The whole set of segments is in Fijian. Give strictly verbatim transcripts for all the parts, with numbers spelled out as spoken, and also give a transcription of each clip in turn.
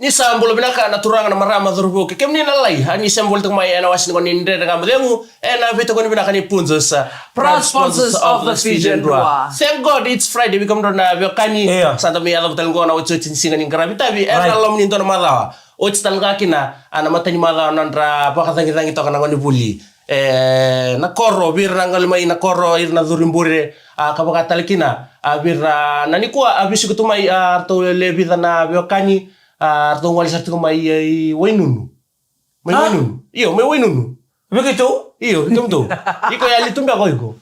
Ni sa bula vinaka na turaga, na marama, cauravou kei kemuni na lai. A ni se bula tiko mai ena wase ni gone ni Dredre Ga Mo Cegu, ena veitokoni vinaka ni Punjas, proud sponsors of the Fijian Drua. Thank God it's Friday, vei kemudrau na veiwekani. Io. Sa da mai yaco tale qo na otioti ni siga ni qaravi itavi ena loma ni dua na macawa. Oti tale ga kina, a, na matai ni macawa na nodra vakacagicagi toka na gonevuli. E, na koro, vei ira na gole mai na koro, ira na curu i bure, a, ka vaka tale kina, a, vei ira na nikua, a, veisiko tu mai, a, ratou le vica na veiwekani, a, ratou gole sara tiko mai, e, i Wainunu. Mai Wainunu. Io, mai Wainunu. Vei keitou? Io, vei keitou. Iko yali tu beka o iko.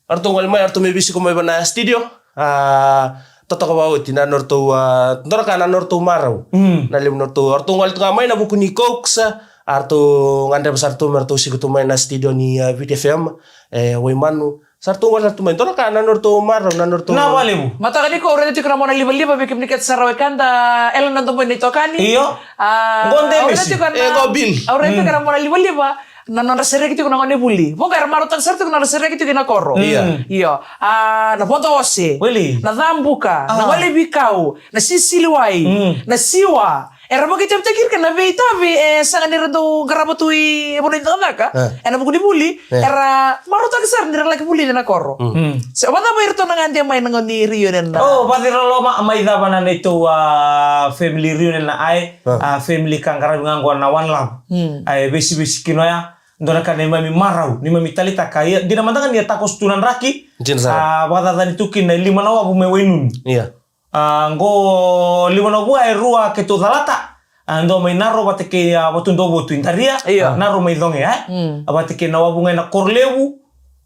Ratou gole mai, ratou mai veisiko mai va na studio. A, totoka vakaoti na nodratou, a, dua na ka na nodratou marau. Mm. Na levu nodratou, ratou gole tu ga mai na vuku ni Cokes, a, ratou gadreva sara tu me ratou siko tu mai na studio ni, a, Viti F M, e, Waimanu. Sa ratou gole sara tu mai, dua na ka na nodratou marau, na nodratou. Na vakalevu. Mataka nikua au raica tiko na mona livaliva, vei kemuni kece sara wekada, Ellen na domo ni tokani. Io. A, au raica tiko na, e, go Bill. Au raica tiko na mona livaliva. Na nodra sereki tiko na gonevuli. Voqa era marautaka sara tiko na nodra sereki tiko ina koro. Io. Io. A, na vodo ose. Wili. Na cabuka. A. Na walevi kau. Na sisili wai. Mm. Na siwa. Era vakaitavitaki ira kina na veitavi e sega ni ra dau qarava tu i vanua ni cakacaka. E. Ena vuku ni vuli. E. Era marautaka sara ni ra laki vulica na koro. Mm. Mm. Se vakacava iratou na gade mai na gauna ni reunion na? O, vacira loma, mai cava na neitou, a, family reunion na ai. A. A, family ka qaravi ga qo na One Love. Mm. A, e veisivisi kina oya, dua na ka neimami marau, neimami taleitaka. Ia, dina mada ga ni a takoso tu na draki. Dina sara. A, vakacacani tu kina e lima na wavu mai Wainunu. Ia. A, qo lima na wavu e rua keitou calata. A, dua mai Naro vata kei, a, Vatudovotu i Daria. Io. Naro mai Coge, e? Mm. A, vata kei na wavu ga ina Korolevu.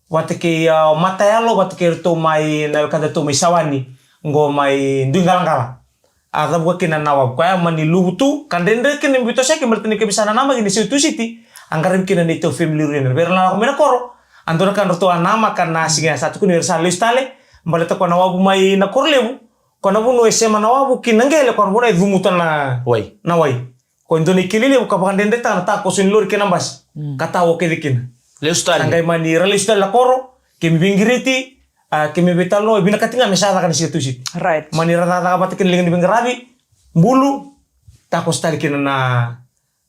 Vata kei, a, Matayalo, vata kei ratou mai, na wekada ratou mai Sawani. Qo mai Duigalagala. A cavuka kina na wavu koya, mani luvu tu, ka dredre kina me veitosoyaki, baleta ni kevaka sa nanamaki ni Siga Tusiti, a qaravi kina neitou family reunion. Vei ira na lako mai na koro, a dua na ka ratou a namaka na siga ya sa tukuni, era sa lesu tale, baleta ko na wavu mai na koro levu, ko na vanua e sema na wavu ki na qele, ko na vanua e cumuta na wai. Na wai. Ko e dua na ikeli levu ka vakadredretaka na takoso ni lori kei na basi. Mm. Ka tao kece kina. Lesu tale. Sa qai mani ra lesu tale na koro, keimami veiqiriti, a, keimami veitalanoa, e vinakati ga me sa caka na Siga Tusiti. Right. Mani ra cakacaka vata kina liga ni veiqaravi, bulu, takoso tale kina na,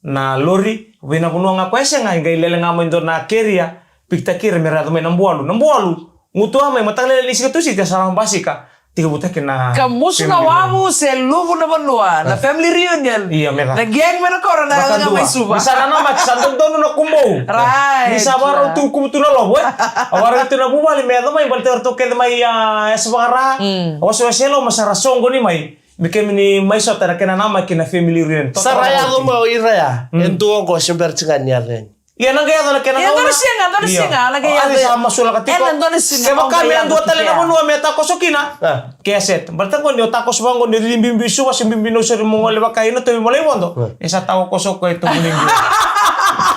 na lori, vei na vanua ga ko e sega, e qai lele ga mai dua na keria, pikitaki ira me ra yaco mai na Bualu. Na Bualu, gutuwa mai, mataka lailai ni Siga Tusiti, a sa ra basika, tekivutaki na ka musu na wavu se luvu na vanua, na family reunion. Io, me ca. Na gang mai na koro na yaco ga mai Suva. Ni sa nanamaki sa dodonu na kubou. Right. Ni sa varau tu kuvu tu na lovo, e. A varau tu na vuvale me yaco mai, baleta ratou kece mai, a, yasa vakara. Mm. Wasewase e loma sa ra soqoni mai. Me kemuni mai sota na kena namaki na family reunion. Sa ra yaco mai o ira ya. Mm. E dua oqo se bera tiko ga ni yaco yani. Ia na qai yaco na kena gauna. Ia dua na siga, dua na siga, na qai yaco. Sa masulaka tiko. Ena dua na siga. Kevaka me dua tale na vanua me takoso kina. A. Ke a set. Baleta qo ni o takoso vaqo ni o cici bibi Suva se bibi Nausori mo gole vaka ina tovi mo lai vodo. E sa takoso ko e tovi ni bibi.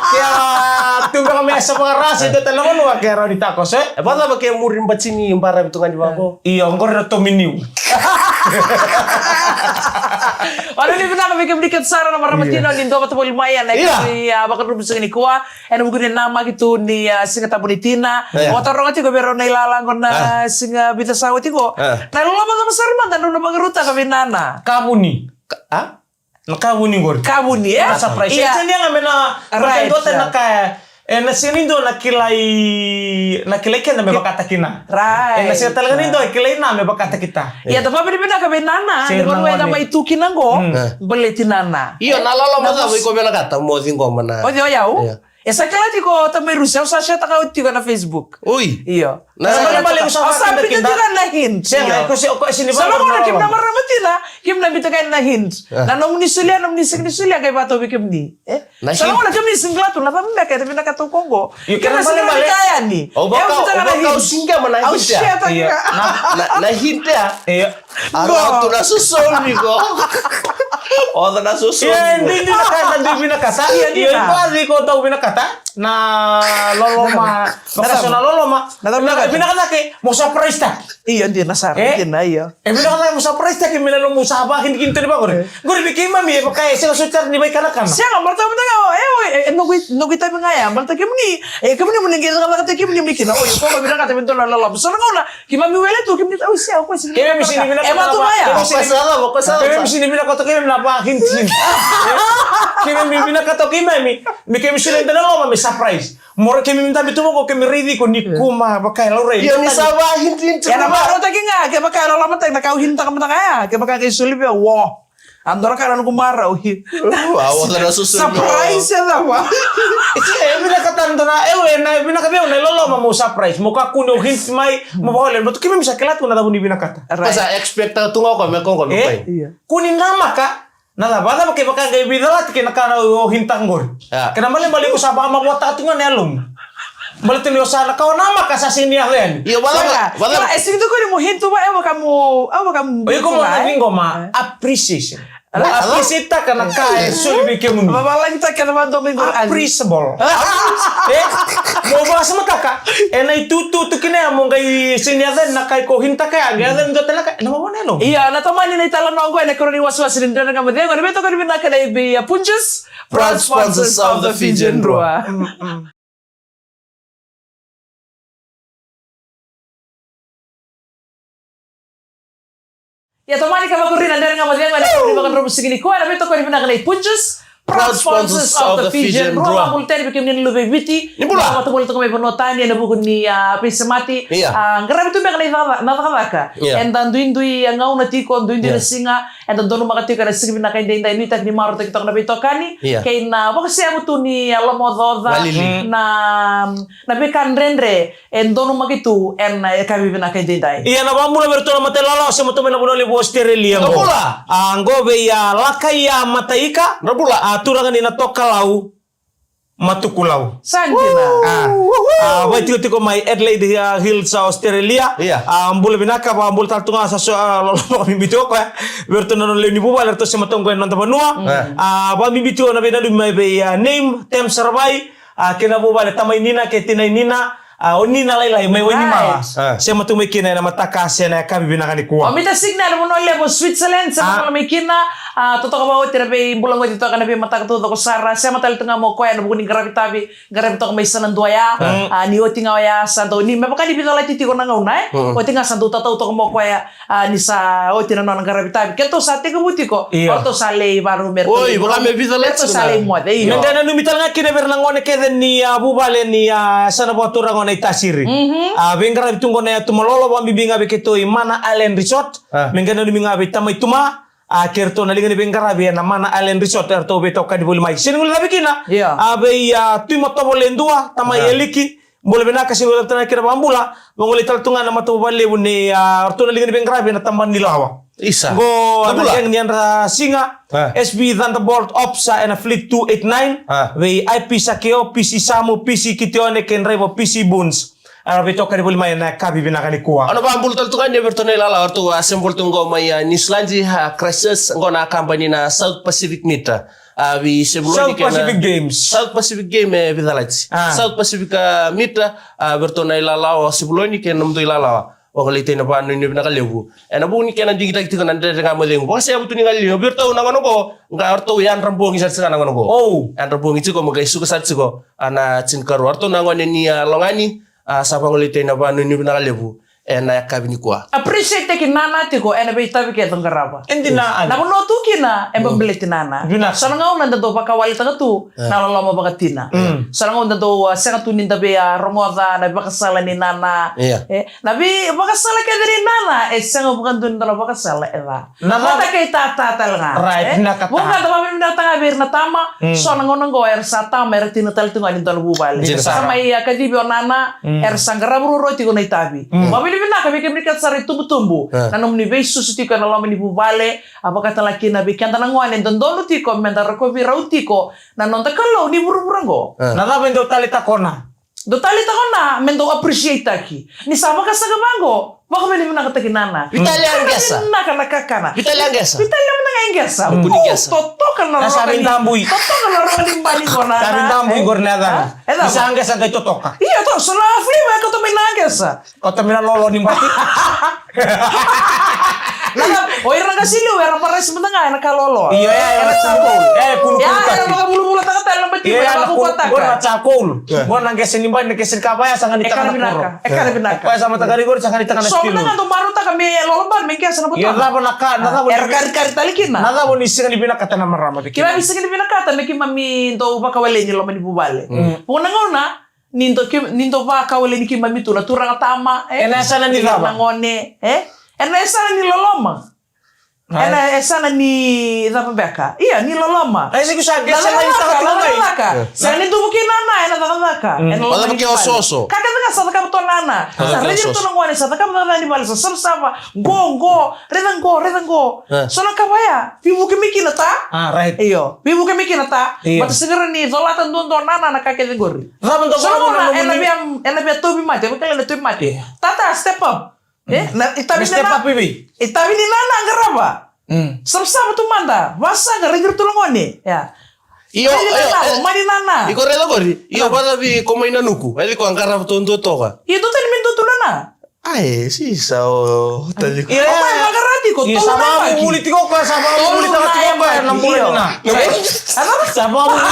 Ke a tu beka me yasa vakara se dua tale na vanua ke rawa ni takoso, e? E vakacava ke muri bati ni baravi tu ga ni vaqo? Io, qori na tomi niu. Vanuinui vinaka vei kemuni kece sara na marama tina ni dua vata voli mai ena ikavi, a, vakadrubu siga nikua. Ena vuku ni namaki tu ni, a, Siga Tabu ni Tina. Io. Au taroga tiko vei rau na ilala qo na siga vica sa oti qo. A. Na ilala vata sara mada drau na vakarautaka vei Nana. Ka vuni. Ka, a? Na ka vuni qori. Ka vuni, e? Na surprise. Ia. E tini ga me na, right, dua tale na ka, e, na sega ni dua na kilai, na kilai keda me vakataki na. Right. E na sega tale ga ni dua e kilai na me vakataki ta. Ia, da vakavinavinaka vei Nana, ni vanua eda mai tu kina qo, baleti Nana. Io, na loloma cava iko vinakata mo ciqoma na. O cei, o yau? Io. E sa kila tiko o tamai Rusi, au sa share-taka oti tiko na Facebook. Oi. Io. Na sa kila tiko, au sa biuta tiko na hint. Sega, ko se, ko se ni sa lako na kemuni na marama tina, kemuni na biuta kina na hint. Na nomuni solia, nomuni sega ni solia, qai vakatau vei kemuni. E? Na hint. Sa lako na kemuni sega ni kila tu na cava beka e vinakata o koya qo. Io, kemuni sega ni kila yani. Au biuta kina na hint. Au share-taka. Io. Na, na hint ya. Io. A rauta na sosomi qo. Oca na sosomi. Ia, e dina na ka eda dui vinakata. Ia, dina. Io, i baci ko dau vinakata. Na loloma, na ka so na loloma. Na loloma. Na vinakata ke, mo surprise-taki. Io, dina sara, dina, io. E vinakata ke mo surprise-taki, me na nomu sa vakinikinitoni vaqori. Qori vei keimami, e vaka e sega soti sara ni vaikanakana. Sega, baleta mada ga, e, e, e, noqu, noqu itavi ga ya, baleta kemuni, e, kemuni mo ni qai cakacakataki kemuni mai kina. Oi, ko vinakata me dua na loloma. So na gauna, keimami wele tu, keimami, au se, au koya sega ni vinakata. Keimami sega ni vinakata. E matu ga ya. Keimami sega ni vinakata, keimami na Vahint, hint. Keimami vinakata o keimami me keimami solia e dua na loloma me surprise. Mo ra keimami dabe tu vaqo, keimami raici iko ni kuma vaka e laurai. Io, ni sa vahint, hint. Ia na marautaki ga, kevaka e lolomataki na ka au hintaka mada ga ya, kevaka qai soli vei au, wo. A dua na ka na noqu marau. Surprise e cava? E vinakata dua na, e, e na vinakata vei au na iloloma mo surprise. Mo kakua ni o hint mai, mo vakaola, mo tu keimami sa kila tu na cava ni vinakata. Right. Sa expect tu ga o koya me koya me pai. Io. Kua ni namaka, na cava, cava kevaka qai veicalati kei na ka na o hintaka qori. Ia. Kena ibalebale iko sa vakamavoataka tu ga na yalomu. Baleta ni o sa na ka o namaka sa sega ni yaco yani. Io, vacava, vacava. E sega tu qori mo hint tu va, e vaka mo, e vaka mo. O iko mo na ciqoma appreciation. Mo appreciate-taka na ka e soli vei kemuni. Vavalagitaka na vadomi qori. Appreciable. E, mo vakasamataka. E na itutu tu kina ya mo qai sega ni yaco yani na ka iko hintaka ya, qai yaco yani dua tale na ka. Na vavona ya no. Ia, na tomani na italanoa oqo ena ikarua ni wasewase ni Dredre Ga Mo Cegu, na veitokoni vinaka nei vei a Punjas, proud sponsors of the Fijian Drua. Ia tomani ka vakuri na Dredre Ga Mo Cegu ena ikarua ni vakadravu siga nikua, na veitokoni vinaka nei Punjas, proud sponsors of the Fijian Drua. Vakabula tale vei kemuni na luve i Viti. Ni bula. Ni bula vata voli toka mai vanua tani ena vuku ni, a, veisemati. Ia. A, qaravi tu beka na icaka-, na cakacaka. Ia. Eda duidui, a, gauna tiko, duidui na siga. Eda donumaka tiko ena siga vinaka edaidai, nuitaki ni marautaki toka na veitokani. Ia. Kei na vakaseavu tu ni, a, lomaocaoca. Valili. Na, na veika dredre e donumaki tu ena, e, yakavi vinaka edaidai. Ia na vakabula vei iratou na matailalai se matou mai na vanua levu Australia qo. Bula. A, qo vei, a, Lakaia Mataika. Bula. A, turaga ni Natokalau, Matukulau. Sa dina. A, a, vakaitikotiko mai Adelaide, a, Hills, a, Australia. Ia. A, bula vinaka, vakabula tale tu ga sa so, a, loloma vakabibiti o koya. Vei iratou na nona lewe ni vuvale, eratou se matou qo ena noda vanua. Mm. A, vakabibiti o na veinanumi mai vei, a, Name, Tem Saravai. A, kei na vuvale, tamai Nina kei tinai Nina, a, o Nina lailai mai Wainimala. Right. A. Se matou mai kina ena mataka se na yakavi vinaka nikua. O Mita Signa ena vanua levu Switzerland, se matou mai kina, a, totoka vakaoti na veibulagoci toka na veimataka taucoko sara, sema tale tu ga mo koya ena vuku ni qaravi tavi, qaravi toka mai Sanadua ya, a, ni oti ga oya, sa dau ni, me vaka ni veicalati tiko na gauna, e? Mm. Oti ga sa dau tatau toka mo koya, a, ni sa oti na nona qaravi tavi. Keitou sa tekivu tiko, io, o ratou sa lai varau me ratou. Oi, vaka me vica lati. Ratou sa lai moce, io. Me qai nanumi tale ga kina vei ira na gone kece ni, a, vuvale ni, a, yasana vakaturaga o Naitasiri. Mhm. A, veiqaravi tu qo na yatu Malolo, vakabibi ga vei keitou i Mana Island Resort. A. Me qai nanumi ga vei tamai Tuma, a, kei ratou na liga ni veiqaravi ena Mana Island Resort, eratou veitokani voli mai. Sega ni guilecavi kina. Io. A, vei, a, Tui Matovola e dua, tamai Eliki. Bula vinaka, sega ni guilecavi tale ga kina vakabula. Vagolei tale tu ga na matavuvale levu ni, a, ratou na liga ni veiqaravi ena tabana ni lawa. Isa. Qo na gang ni yadra siga. A. S B Thunderbolt Ops, a, ena Fleet two eight nine. A. Vei I P Sakeo, P C Samu, P C Kitione kei draiva P C Boons. Era veitokani voli mai ena yakavi vinaka nikua. Au na vakabula tale tu ga yani vei iratou na ilala, o ratou a sema voli tu qo mai, a, Niusiladi, a, Christchurch, qo na kabani na South Pacific Meat. A, vei Sevuloni kei na South Pacific Games. South Pacific Game, e, vica lati. A. South Pacific, a, Meat, a, vei iratou na ilala o Sevuloni kei na nomudou ilala. O Galetai na vanua ni vinaka levu. Ena vuku ni kena digitaki tiko na Dredre Ga Mo Cegu. Vakaseavu tu ni galili. Vei iratou na gone qo, qai o ratou yadra bogi sara tiko na gone qo. O. Yadra bogi tiko, mo qai suka sara tiko. A, na tinikarua. O ratou na gone ni, a, Logani, a, sa vagolei tu ena vanua ni vinaka levu ena yakavi nikua. Appreciate-taki Nana tiko ena veitavi kece o qarava. E dina. Na vanua tu kina e baleti Nana. Vinaka. So na gauna da dau vakawalitaka tu na loloma vakatina. Mm. So na gauna da dau, a, sega tu ni da via, a, rogoca na ivakasala ni Nana. Ia. E, na veivakasala kece ni Nana e sega vakadua ni dua na vakasala e ca. Na mata kei tata tale ga. Right, e? Vinaka. Vuqa da vakavinavinakataka ga vei ira na tama, mm, so na gauna qo era sa tama, era tina tale tu ga ni dua na vuvale. Dina sara. Sa mai, a, kacivi o Nana, mm, era sa qarava ruarua tiko na itavi. Mm. Vakavinavinaka vei kemuni kece sara itubutubu. E. Na nomuni veisusu tiko ena loma ni vuvale, a, vakatale kina vei keda na gone, dodonu tiko meda rokovi rau tiko na noda Kalou ni vuravura qo. E. Na cava e dau taleitaka o Na? Dou taleitaka o Na me dou appreciate-taki. Ni sa vakasaka vaqo, vakavinavinakataki Nana. Vitalia qesa. Vinaka na kakana. Vitalia qesa. Vitalia mada ga e qesa. Vukuni qesa. Totoka na roka ni, totoka na roka ni bani qo na. Sa vei dabui qori na yacana. E cava? Ni sa qesa qai totoka. Io, toka so na flavor e kauta mai na qesa. Kauta mai na lolo ni bati. Na cava, o ira na qase liu era parasi mada ga ena ka loaloa. Io, e, era charcoal. E, kunu, kunu, era vakavuluvula taka tale na bati, era vakukua taka. Qo na charcoal. Qo na qase ni bati, na qase ni kava ya sa ganitaka na koro. E ka na vinaka. E ka na vinaka. Koya sa mataka ni qori sa ganitaka na stilo. So mada ga dou marautaka me lolo bati me qase na botona. Io, cava na ka, na cava ni, era karikari tale kina. Na cava ni sega ni vinakata na marama vei kina. Kila ni sega ni vinakata me keimami dau vakawaleni loma ni vuvale. Vua na gauna ni dau, ni dau vakawaleni keimami tu na turaga tama, e? Ena yasana ni cava? Na gone, e? Ena yasana ni loloma. Ena yasana ni cava beka? Ia, ni loloma. Ai, sa qai sa qai sa qai sa qai. Sega ni duvu kei nana ena cakacaka. Ena loloma ni vale. Ka kece ga sa cakava tu o nana. Sa raici iratou na gone, sa cakava cakacaka ni vale, sa savasava. Qo, qo, raica qo, raica qo. So na ka vaya, veivuke mai kina ta. Io, veivuke mai kina ta. Baleta sega ni rawa ni colata duadua o nana na ka kece qori. Cava dau vakavuqa na nomuni? Ena via, ena via tauvi mate, e vaka kila na tauvi mate. Tata, step up. E, na, itavi ni nana. Step up i vei? Itavi ni nana, qarava. Savasava tu mada, vasaqa, raici iratou na gone. Ia. Io, raici nana, io, mani nana. Iko raica qori, io, vakavi ko mai na nuku. Ai, ko a qarava tu duadua toka. Io, dua tani me dua tu nana. Ai, sisa, o tani. Io, o koya vaqara tiko, io, tolu na yabaki. Sa vavuvuli tiko o koya, sa vavuvuli tiko o koya na bula ni nana. Sa vavuvuli,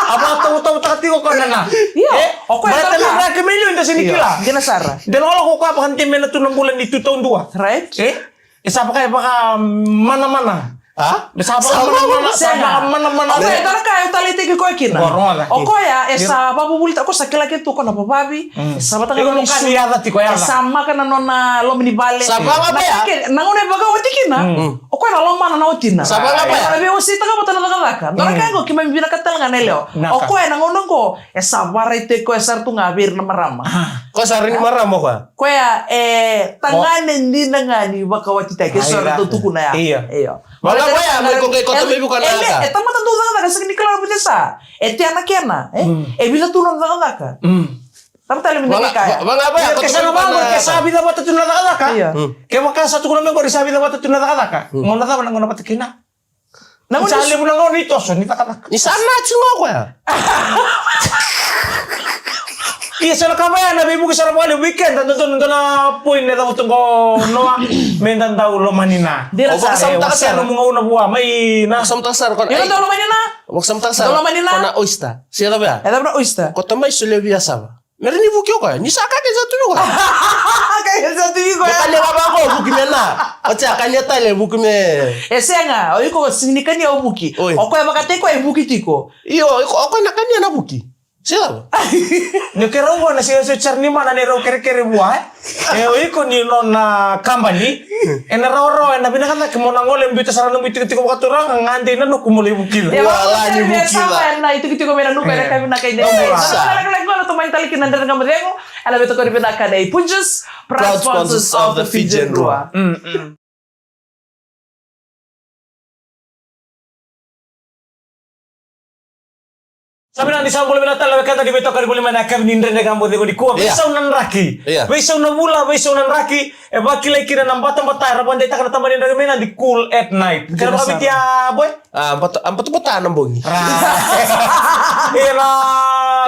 a vakatautau taka tiko o koya na nana. Io, o koya sa vaka. Baleta na ka me liu eda sega ni kila. Dina sara. De lolo ko koya vakademena tu na bula ni tu taudua. Right. E? E sa vaka, e vakamanamana. A? E sa vakamanamana, sa vakamanamana. O koya, e dua na ka au taleitaki koya kina. O koya, e sa vavuvuli, o koya sa kila kece tu o koya na vavavi, e sa vata ga na nona isu. E sa maka na nona loma ni vale. Sa vaka bea. Na gauna e vakaoti kina, o koya na lomana na watina. Sa vaka bea. E na veiwaseitaka vata na cakacaka. Dua na ka qo keimami vinakata tale ga na yalewa. O koya na gauna qo, e sa vakaraitaki koya sara tu ga vei ira na marama. Koya sa rairai marama o koya. Koya, e, tagane dina ga ni vakawatitaki, eso era dau tukuna ya. Io. Io. Vaka koya, mai ko qai koto mai vei koya na ka. E tamata dau cakacaka, sega ni kila na vucesa. E tea na kena, e? E vica tu nona cakacaka. Tamata le mi dai kaya. Vaka koya, koto mai vei koya na ka. Ke sa vica vata tu na cakacaka. Io. Kevaka sa tukuna mai qori sa vica vata tu na cakacaka. Gauna cava na gauna vata kina? Na gauna sa levu na gauna ni toso ni cakacaka. Ni sa na tiko ga o koya. Ia, sa na ka vaya na veivuke sara vakalevu vei keda, dodonu, dodonu na point e cavuta qo Noa, me da dau lomani na. Dina sara. O vakasamataka sara. Nomu gauna vua, mai na. Vakasamataka sara ko na. Io, dau lomani na. Vakasamataka sara. Dau lomani na. Ko na oyster. Se cava ya? E cava na oyster? Ko tamai solia via sava. Me rawa ni vuki o koya. Ni sa kakua ni sa tu vei koya. Kakua ni sa tu vei koya. Kania vaqo, vuki me na. O koya kania tale, vuki me. E sega, o iko sega ni kania o vuki. Oi. O koya vakataki koya e vuki tiko. Io, o iko, o koya na kania na vuki. Se cava? Ni keirau qo na sega soti sara ni mana ni rau kerekere vua, e? E, o iko ni nona kabani. Ena rawarawa, ena vinaka cake mo na gole biuta sara na nomu itikotiko vakaturaga, ga dei na nuku mo lai vukica. Io, wala ni vukica. Ena itikotiko me na nuku, ena ka vinaka i dei. Sa na lekaleka qo na tomani tale kina Dredre Ga Mo Cegu, ena veitokoni vinaka nei Punjas, proud sponsors of the Fijian Drua. Sa vinaka ni sa bula vinaka tale na wekada ni veitokoni voli mai na yakavi ni Dredre Ga Mo Cegu nikua. Veisau na draki. Veisau na vula, veisau na draki. E vakilai kina na batabata era vakadeitaka na tabana ni draki mai Nadi, Cool at Night. Kena vakaviti a boy? A batabata na bogi. Ia na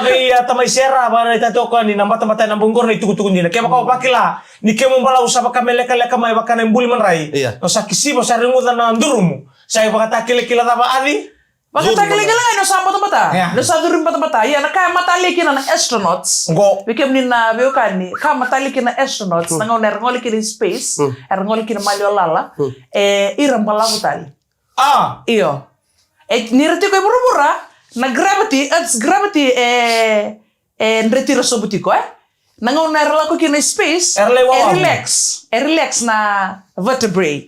vei a tamai sera, vakaraitaka toka ni na batabata na bogi qori na itukutuku dina. Kevaka o vakila ni kemu balavu sa vaka me lekaleka mai vaka na ibuli madrai. O sa kisiva, sa reguca na durumu. Sa ivakatakilakila cava, Aci? Vakatakilakila ga ni o sa batabata. Ni o sa curu batabata. Ia na ka e matalia kina na astronauts. Qo. Vei kemuni na veiwekani, ka matalia kina na astronauts. Na gauna era gole kina i space, era gole kina maliwa lala. E, ira balavu tale. A. Io. E, ni ra tiko e vuravura, na gravity, Earth's gravity, e, e dreti ira sobu tiko, e? Na gauna era lako kina i space, era lai wawa, e relax, e relax na vertebrae.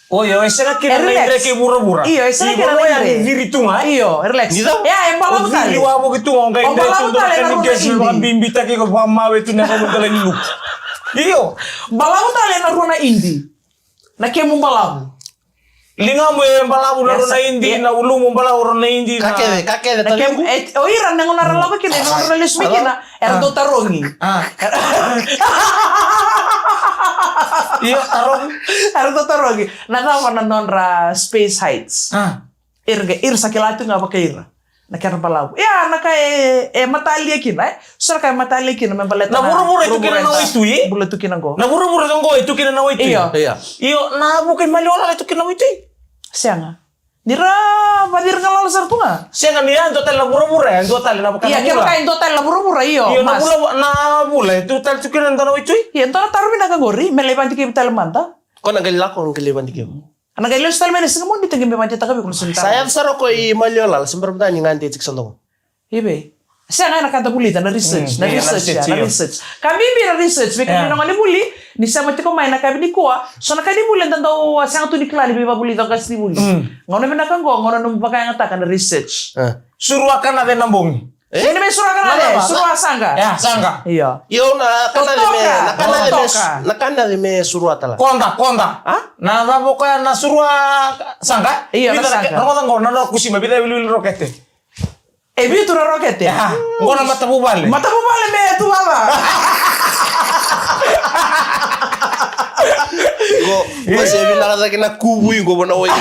Oi, e sega kina na idre kei vuravura. Io, e sega kina na idre. Ni ciri tu ga, e? Io, e relax. Ni cava? Ia, e balavu tale. O ciri wavoki tu ga, o qai idre tu ga, ka ni qesi vakabibitaki, ko vakamawe tu na ka mo tale ni luku. Io. Balavu tale na rua na idi. Na kemu balavu. Ligamu e balavu na rua na idi, na ulumu balavu rua na idi. Ka kece, ka kece, na kemu, e, o ira na gauna ra lako kina, na gauna ra lesu mai kina, era dau tarogi. Io, tarogi. Era dau tarogi. Na cava na nodra space heights? Ira, ira sa kila tu ga vaka ira. Na kena balavu. Ia, na ka e, e matalia kina, e? So na ka e matalia kina, me baleta na vuravura e tu kina na waitui. Bula tu kina qo. Na vuravura qo e tu kina na waitui. Io. Io. Io, na vuka i Maliwalala e tu kina na waitui. Sega. Ni ra vaciri galala sara tu ga. Sega ni ya, dua tale na vuravura, ya, dua tale na vaka na vula. Ia, kevaka e dua tale na vuravura, io, io, na vula, na vula, e tu tale tu kina na dua na waitui. Ia, dua na taro vinaka qori, me lai vadikevi tale mada. Ko na qai lako, qai lai vadikevi. Ana qai lesu tale mai na siga Moniti, qai mai vakadeitaka vei iko na sumi taro. Sa yaco sara o koya i Maliwalala, se bera mada ni gade tiko sa doko. Ia vei. Sega, ena ka da vulica, na research, na research, na research. Ka bibi na research, vei kemuni na gonevuli, ni sema tiko mai na yakavi nikua, so na ka ni vuli eda dau sega tu ni kila ni veivakavulici o qasenivuli. Gauna vinaka qo, gauna nomu vakayagataka na research. Surua kana vei na bogi. E? Sega ni me surua kana vei, surua saqa. Ia, saqa. Io. Io, na kana vei me, na kana vei me, na kana vei me surua tala. Koda, koda. A? Na cava o koya na surua saqa? Io, na saqa. Rogoca qo, na nona kusima, vica e wiliwili rokete. E vitu na rokete. Ia, qo na matavuvale. Matavuvale me tu vava. Qo, qo se vinaka cake na kuvu i qo vona wai.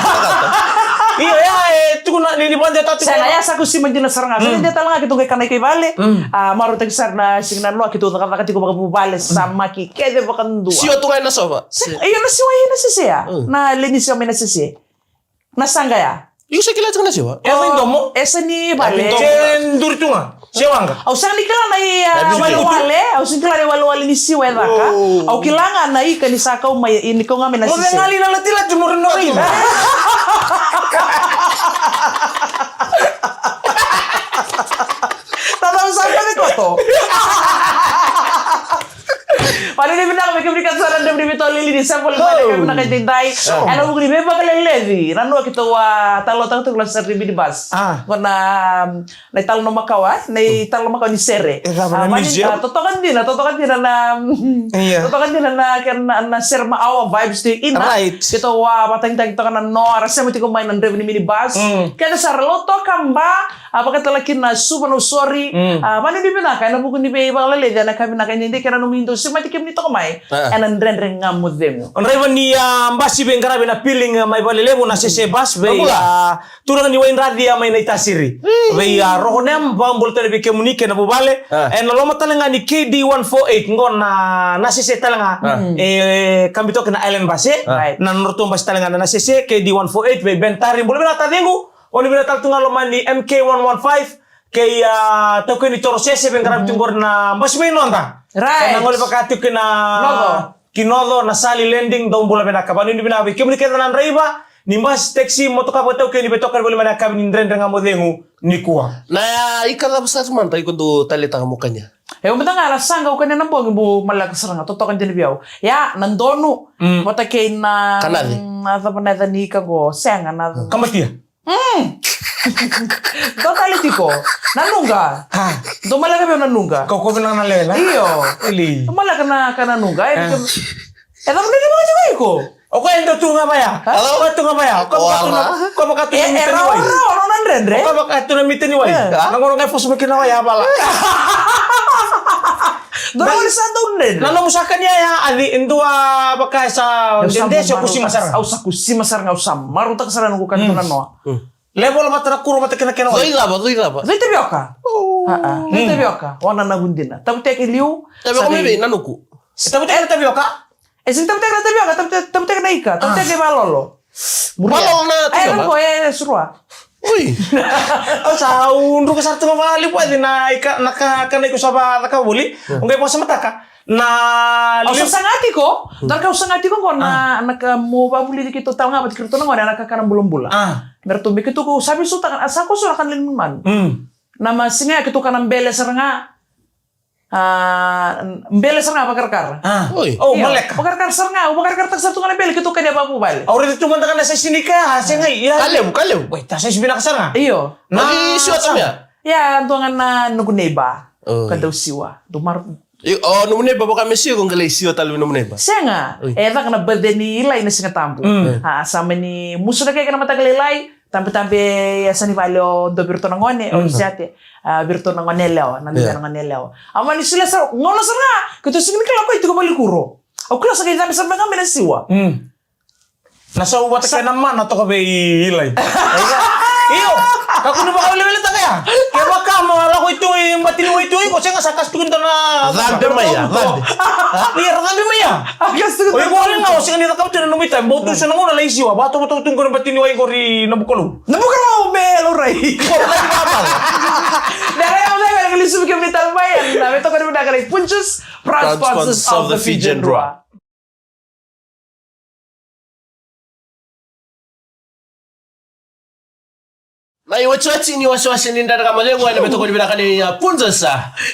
Io, ia, e, tukuna, ni, ni vakadeitaka tiko. Sega, ia sa kusima dina sara ga. Sa dina tale ga keitou qai kana i kei vale. A, marautaki sara na siga nanoa keitou cakacaka tiko vakavuvale, samaki, kece vakadua. Siwa tu ga ena sova. Io, na siwa, io, na sese ya. Na leni siwa mai na sese. Na saqa ya. Iko sa kila tiko na siwa? E sa i domo? E sa ni vale. Se duri tu ga. Se waqa. Au sega ni kila na i, a, walewale. Au sega ni kila na i walewale ni siwa e caka. Au kila ga na ika ni sa kau mai, ni kau ga mai na sese. Mo cega li na latilati mo rui na rai. Tata, au sa kau ni koto. Vakanuinui vinaka vei kemuni kece sara na draiva ni veitolo lili ni Seven Mile, kemuni na kai daidai. Ena vuku ni veivakaleleci. Na noa keitou a talanoataka tiko na sere ni minibus. Qo na, na italanoa makawa, na italanoa makawa ni sere. Totoka dina, totoka dina na, totoka dina na, na, na sere ma our vibes tu ina. Keitou a vakatagitaki toka na noa, ra sema tiko mai na draiva ni minibus. Kece sara Lautoka, Ba, a vakatale kina na Suva, Nausori. A vakanuinui vinaka ena vuku ni veivakaleleci, ena ka vinaka e dede kei na nomuni dau semati kemuni toka mai ena Dredre Ga Mo Cegu. O draiva ni, a, basi veiqaravi na Piling, a, mai Valelevu, na Sese Bus vei, a, turaga ni Waidraci, a, mai Naitasiri. Vei, a, Rogonem, vakabula tale vei kemuni kei na vuvale. Ena loma tale ga ni K D one four eight, qo na, na sese tale ga. E, kabi toka na Island Bus, e? Na nodratou basi tale ga na, na sese, K D one four eight, vei Ben Tari, bula vinaka taciqu. O ni vinaka tale tu ga loma ni M K one one five, kei, a, taukei ni Toro Sese, veiqaravi tu qori na basi mai noda. Right. Ena gole vaka tu ki na Noco, na Sali Landing, dou bula vinaka. Vakanuinui vinaka vei kemuni kece na draiva ni basi, taxi, motoka, vakataukei ni veitokani voli mai na yakavi ni Dredre Ga Mo Cegu nikua. Na ika cava sara mada iko dau taleitaka mo kania? E, au mada ga na saqa au kania na bogi, bau maleka sara ga, totoka dina vei au. Ia, na donu, vata kei na, na cava na yaca ni ika qo, sega na, kabatia. Mm. Dua tale tiko. Na nuqa. Ha. Dua maleka vei au na nuqa. Kau kovi na, na lewe la. Io. Ili. Dua maleka na ka na nuqa. E, e cava na lewe tiko iko? O koya e dua tu ga vaya. Ha? O koya tu ga vaya. O koya vaka tu na, o koya vaka tu na mita ni wai. E, e rawa, rawa, rawa na dredre. O koya vaka tu na mita ni wai. E. Na gauna ga e fosi mai kina wai, a vala. Dua na wai sa dau dredre. Na nomu sa kania ya, a dua vaka e sa dede, se o kusima sara. Au sa kusima sara ga, au sa marautaka sara na noqu kana tu na noa. Level vata na kuro vata kei na kena wai. Coi cava, coi cava? Coi tavioka. A, a. Coi tavioka. Wana na vudina. Tavuteke liu. Tavioka mai vei, na nuku? E tavuteke na tavioka? E sega ni tavuteke na tavioka, tavuteke, tavuteke na ika, tavuteke na ivalolo. Muria. Valolo na tavioka? E, na ko, e, surua. Ui. Au sa, au druka sara tu ga vakalevu na ika, na ka, ka na iko sa vakacaka voli. O qai vakasamataka. Na au sa saga tiko, dua na ka au saga tiko qo na, na ka mo vakavulici keitou tale ga vata kei iratou na gone, na kakana bulabula. Me ratou, me keitou, ko sa veisautaka, a sa ko so na kana lewe ni manumanu. Na masiga ya keitou kana bele sara ga. A, bele sara ga vakarakara. Oi. O, io, maleka. Vakarakara sara ga, au vakarakarataka sara tu ga na bele keitou kania vakavuvale. Au raica tu mada ga na saisi ni ka, a, sega, ia. Ka levu, ka levu. Wait, a saisi vinaka sara ga. Io. Na siwa tale ya? Ia, dua ga na noqu neighbor. Oi. Ka dau siwa. Dau mar- Io, o nomu neighbor vaka me siwa, ko qai lai siwa tale vei nomu neighbor? Sega. Oi. E caka na birthday ni Ilai na Siga Tabu. A, sa mani musu na keke na mataka lailai, tabetabe e yasa ni vale o dua vei iratou na gone, o Lusiate, a, vei iratou na gone yalewa, na dua na gone yalewa. A mani solia sara, gauna sara ga, keitou sega ni kila o koya e tiko valenikuro. Au kila sa qai cabe sara mai ga mai na siwa. Na sau vata kei na mana toka vei Ilai. Io, kakua ni vakaweleweletaka Kevaka mo lako i tu i bati ni wai tu, iko sega, sa kasu tu kina na cabe mai ya, cabe. Ia, ra cabe mai ya. Oi, iko wale ga, o sega ni cakava tu na nomu itavi, bau tu so na gauna lai siwa, vatovotovo tu qo na bati ni wai qori na bukalou. Na bukalou me laurai. Iko lai vavau. Na rai au cai me na kalisivi kemuni tale mai, na me toka ni vinaka na i Punjas, proud sponsors of the Fijian Drua. Na iwatiwati ni wasewase ni Dredre Ga Mo Cegu ena vei tokoni vinaka ni, uh, Punjas,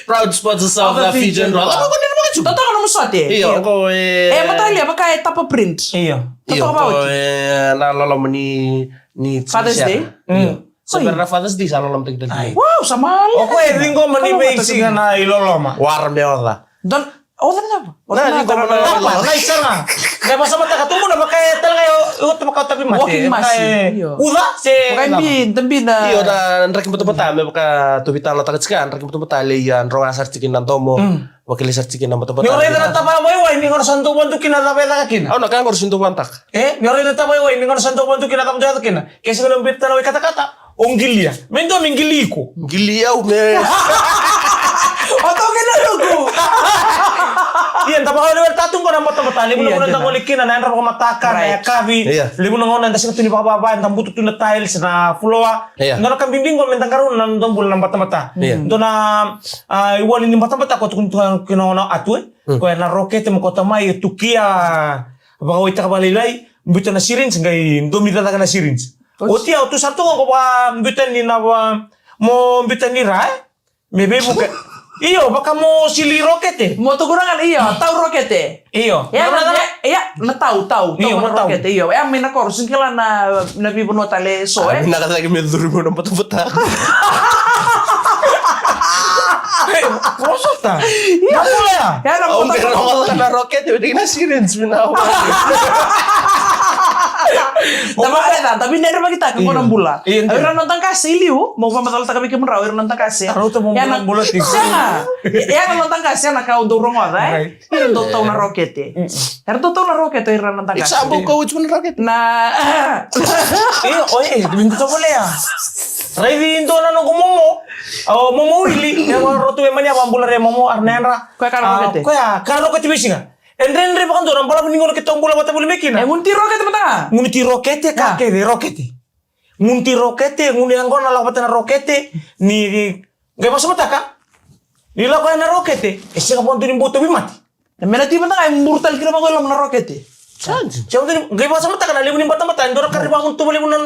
proud sponsors of the Fijian Drua. Lako ko ni makachu. Totoka na musote. Io, ko e. E matalia vaka e tapa print. Io. Io, totoka vauti. Ko e na loloma ni, ni Father's Day. Io. So, oi, na Father's Day sa loloma taki taki. Wow, sa mali. O ko e ciqoma ni veisiga na iloloma. Wara me oca. Don O cana cava? O cana cava? Cava? Cava? Cava? Cava? Cava? Vakasamataka tu muna, vaka e tale ga e ota vaka o tauvimate. Walking mask. Io. Uca se vaka e bi, da bi na. Io, na draki batabata, me vaka tou veitalanoataka tiko, draki batabata, lei a droga sara tiko na domo. Mm. Vakilai sara tiko na batabata. Ni o raica na tavaya waiwai, ni gauna sa dau vadu kina, cava e caka kina? Au na ka gauna sa dau vadaka. E, ni o raica na tavaya waiwai, ni gauna sa dau vadu kina, cava e caka kina? Ke sega ni o biuta na wai katakata. O qilia. Me dua me qili iko. Qili au me. O toka na luku. Ia, da vakawelewele tatu qo na batabata. Levu na gauna da gole kina na yadra vakamataka, na yakavi. Levu na gauna da sega tu ni vakavava, da butu tu na tiles, na floor. Dua na ka bibi qo me da qarauna na noda bula na batabata. Dua na, a, iwali ni batabata ko tukuna tu kina na atu e. Ko ya na rokete mo kauta mai, e tukia, vakawaitaka vakalailai, biuta na syringe, qai domica cake na syringe. Oti ya, o tu sara tu qo vakabiuta ni na va, mo biuta ni ra, e? Me veivuke. Io, vaka mo sili rokete. Mo tukuna ga na, io, tau rokete. Io. Ia, na, na, ia, na tau, tau, io, tau mo na tau. Rokete, io. Ia, mai na koro, sega ni kila na, na veivanua tale so, e? Vinaka cake me curu mai na batabata. Vosota. Ia. Na bula ya. Ia, na bula ya. Au qai rogoca na rokete, vei na syringe, vinaka. Tava, e, tava, tava, vinaka vakitaka, qo na bula. Io, io. Au ira na noda qase i liu, mo vakamacalataka vei kemudrau, ira na noda qase. Rauta mo bula, bula tiko. Sega. Ia, na noda qase, na ka au dau rogoca, e? Right. Era dau tau na rokete. Era dau tau na rokete, era na noda qase. Sa bau kau tiko na rokete. Na. E, oi, e, vinaka tovolea. Raici dua na noqu momo. O momo wili, e, o rotu e mani a vabula re momo, ar na yadra. Koya ka na rokete. Koya ka na rokete veisiga. E dredre vakadua na balavu ni gauna keitou bula vata voli mai kina. E gunu ti rokete mada. Gunu ti rokete, ka kece rokete. Gunu ti rokete, gunu yaqona lako vata na rokete, ni qai vakasamataka. Ni lako ya na rokete, e sega vakadua ni bau tauvimate. Na mena ti mada ga e buru tale kina vaqo i loma na rokete. Sega vakadua ni, qai vakasamataka na levu ni batabata, e dua na ka ni vakagunu tu vakalevu na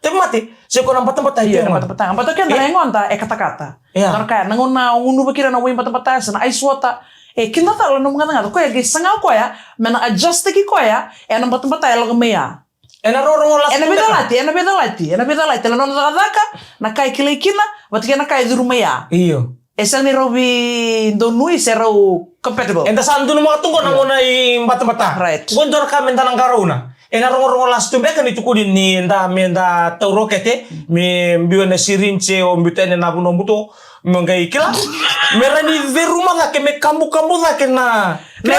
tauvimate. Se ko na batabata e tiko na batabata. Batabata keda na yagoda e katakata. Ia. Dua na ka ya, na gauna o gunuva kina na wai batabata, se na ice water. E kidacala na nomu gacagaca, koya qai saga koya, me na adjust-taki koya, e na batabata e lako mai ya. Ena rorogo lasi. Ena veicalati, ena veicalati, ena veicalati, ena nona cakacaka, na ka e kilai kina, vata kei na ka e curu mai ya. Io. E sega ni rau veidonui se rau compatible. Eda sa donumaka tu qo na gauna i batabata. Right. Qo dua na ka me da na qarauna. Ena rogorogo lasi tu beka ni tukuni ni da me da tau rokete, me biu ena syringe se o biuta ena vanua buto, me qai kila. Me rawa ni ceruma cake, me kabukabu cake na. Na,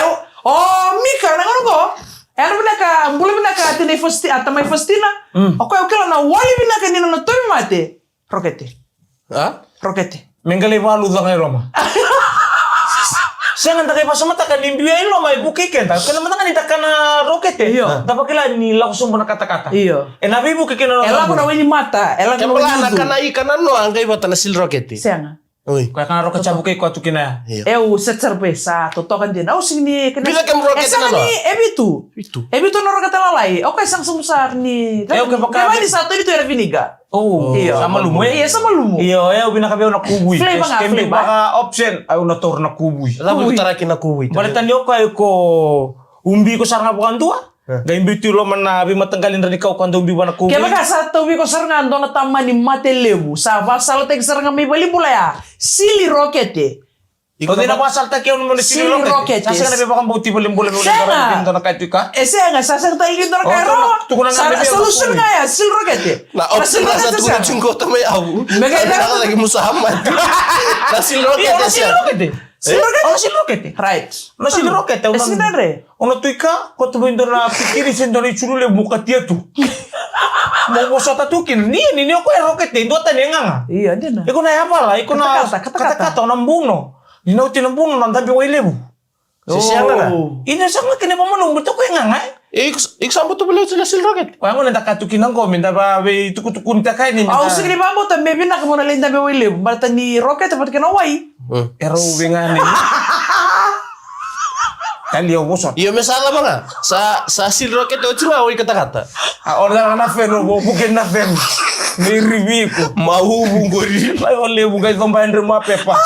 o Mika, na gauna qo. Era vinaka, bula vinaka, tinai Fausti-, a, tamai Faustina. Mm. O koya o kila na wali vinaka ni nona tauvimate. Rokete. A? Rokete. Me qai lai valuca ga i loma. Sega, da qai vakasamataka ni biu i loma e vukei keda. Kena mada ga ni da kana rokete. Io. Da vakila ni lako sobu na katakata. Io. Ena veivuke kina na. E lako na wainimata, e lako na wainiucu. Kena kana ika na noa, qai vata na sili rokete. Sega. Oi. Koya kana rokete sa vukei koya tu kina ya. Io. E, au set sara vei sa totoka dina. Au sega ni kena. Biu na kemu rokete na noa. E sega ni, e vitu. Vitu. E vitu na rokete lalai. O koya sega sobu sara ni. E, o koya vaka. Kevaka ni sa toli tu era viniga. O, io. Sa malumu, e? Io, sa malumu. Io, e, au vinaka vei au na kuvui. Flavor ga, flavor. Vaka option, au na taura na kuvui. Kuvui. Cava taraki na kuvui? Baleta ni o koya iko ubi iko sara ga vakadua. E. Qai biu tu i loma na veimataqali dra ni kau ka dau biu vua na kuvui. Kevaka sa tauvi iko sara ga dua na tamani mate levu, sa vakasalataki sara ga mai valenibula ya. Sili rokete. O cei na vakasalataki au na sili rokete? Sili rokete. Sa sega na veivakabauti valenibula me. Sega. Dua na ka e tu i ka. E sega, sa sega tale ni dua na ka e rawa. Tukuna ga. Sa solution ga ya, sili rokete. Na option sa tukuna tiko mai au. Me qai na caka cake musa mate. Na sili rokete. Io, na sili rokete. Sili rokete. Sili rokete. Right. Na sili rokete. E sega ni dredre. O na tu i ka, ko tu vei dua na pikiri se dua na ichulu levu mo katia tu. Mo vosota tu kina ni ni ni o koya e rokete e dua tani e gaga. Io, dina. Iko na yavala, iko na katakata, katakata. Katakata o na buno. Ni na oti na buno na dabe wai levu. Se sega ga. Oh. Ina sega kina vamalumu tu ko e gaga e. E iko iko sa buta vale oti na sili rokete. Wa gona da katu kina qo me da va vei tukutukuni taka ni. Au sigi ni vabota me vinaka mo na lei dabe wai levu. Baleta ni rokete vata kei na wai. Mm. E rau vei ga ni. Kali au vosota. Io me sa cava ga. Sa sa sili rokete oti ga o i katakata. A o na na feno vo puke na feno. Me rivi iko. Mauvu qori. Lai o levu qai coba e dre ma pepa.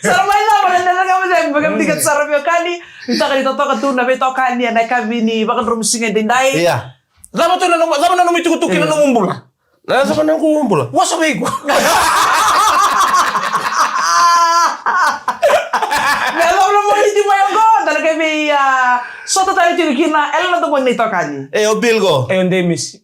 Sara mai cava na dela ga vata me ka mdika sara vei o kani. Ni taka ni totoka tu na veitokani ena yakavi ni vakadromu siga edaidai. Ia. Cava tu na nomu, cava na nomu itukutuku kei na nomu bula? Na cava na nomu bula? Vosa vei iko. Me cava na moniti mai oqo, da na kai vei, a, sota tale tiko kina, ele na domoni na itokani. E, o Bill qo. E, o Demis.